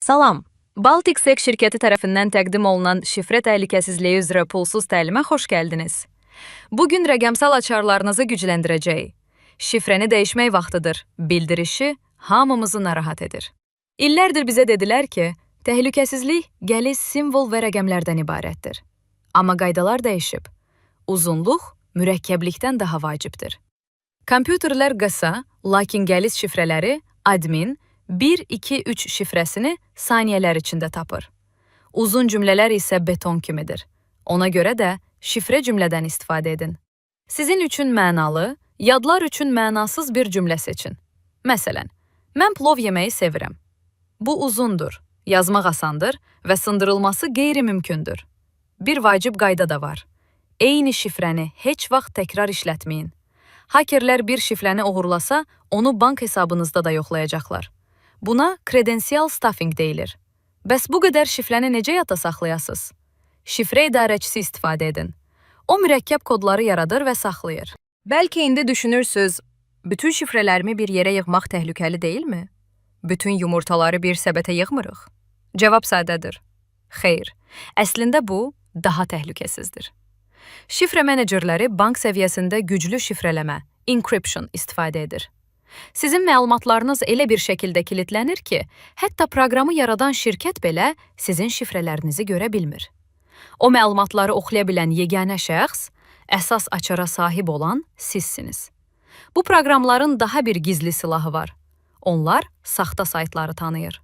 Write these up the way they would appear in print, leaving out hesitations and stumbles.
Salam. Baltic Sec şirkəti tərəfindən təqdim olunan şifrə təhlükəsizliyi üzrə pulsuz təlimə xoş gəldiniz. Bu gün rəqəmsal açarlarınızı gücləndirəcəyik. Şifrəni dəyişmək vaxtıdır. Bildirişi hamımızı narahat edir. İllərdir bizə dedilər ki, təhlükəsizlik qəliz simvol və rəqəmlərdən ibarətdir. Amma qaydalar dəyişib. Uzunluq mürəkkəblikdən daha vacibdir. Kompüterlər qısa, lakin qəliz şifrələri admin 1 2 3 şifrəsini saniyələr içində tapır. Uzun cümlələr isə beton kimidir. Ona görə də şifrə cümlədən istifadə edin. Sizin üçün mənalı, yadlar üçün mənasız bir cümlə seçin. Məsələn, mən plov yeməyi sevirəm. Bu uzundur, yazmaq asandır və sındırılması qeyri-mümkündür. Bir vacib qayda da var. Eyni şifrəni heç vaxt təkrar işlətməyin. Hakerlər bir şifrəni oğurlasa, onu bank hesabınızda da yoxlayacaqlar. Buna credential stuffing deyilir. Bəs bu qədər şifrəni necə yadda saxlayasınız? Şifrə idarəçisi istifadə edin. O mürəkkəb kodları yaradır və saxlayır. Bəlkə indi düşünürsüz, bütün şifrələrimi bir yerə yığmaq təhlükəli deyilmi? Bütün yumurtaları bir səbətə yığmırıq. Cavab sadədir. Xeyr, əslində bu daha təhlükəsizdir. Şifrə menecerləri bank səviyyəsində güclü şifrələmə, encryption istifadə edir. Sizin məlumatlarınız elə bir şəkildə kilidlənir ki, hətta proqramı yaradan şirkət belə sizin şifrələrinizi görə bilmir. O məlumatları oxuya bilən yeganə şəxs, əsas açara sahib olan sizsiniz. Bu proqramların daha bir gizli silahı var. Onlar saxta saytları tanıyır.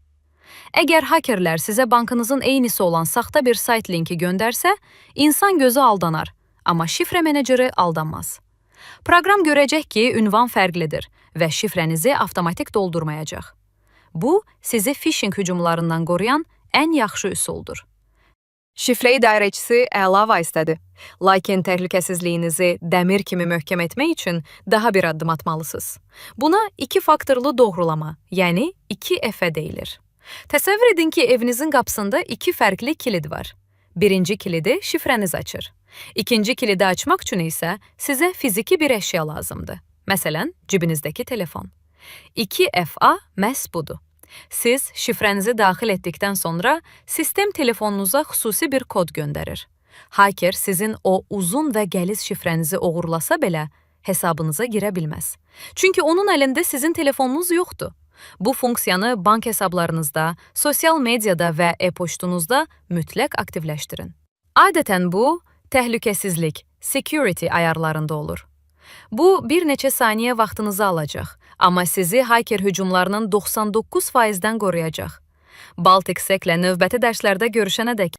Əgər hakerlər sizə bankınızın eynisi olan saxta bir sayt linki göndərsə, insan gözü aldanar, amma şifrə meneceri aldanmaz. Proqram görəcək ki, ünvan fərqlidir və şifrənizi avtomatik doldurmayacaq. Bu, sizi phishing hücumlarından qoruyan ən yaxşı üsuldur. Şifrə idarəçisi əla vasitədir. Lakin təhlükəsizliyinizi dəmir kimi möhkəm etmək üçün daha bir addım atmalısınız. Buna iki faktorlu doğrulama, yəni 2FA deyilir. Təsəvvür edin ki, evinizin qapısında iki fərqli kilid var. Birinci kilidi şifrəniz açır. İkinci kilidi açmaq üçün isə sizə fiziki bir əşya lazımdır. Məsələn, cibinizdəki telefon. 2FA məhz budur. Siz şifrənizi daxil etdikdən sonra sistem telefonunuza xüsusi bir kod göndərir. Haker sizin o uzun və qəliz şifrənizi oğurlasa belə hesabınıza girə bilməz. Çünki onun əlində sizin telefonunuz yoxdur. Bu funksiyanı bank hesablarınızda, sosial mediada və e-poçtunuzda mütləq aktivləşdirin. Adətən bu təhlükəsizlik, security ayarlarında olur. Bu bir neçə saniyə vaxtınızı alacaq, amma sizi haker hücumlarının 99%-dən qoruyacaq. Baltic Sec-lə növbəti dərslərdə görüşənədək.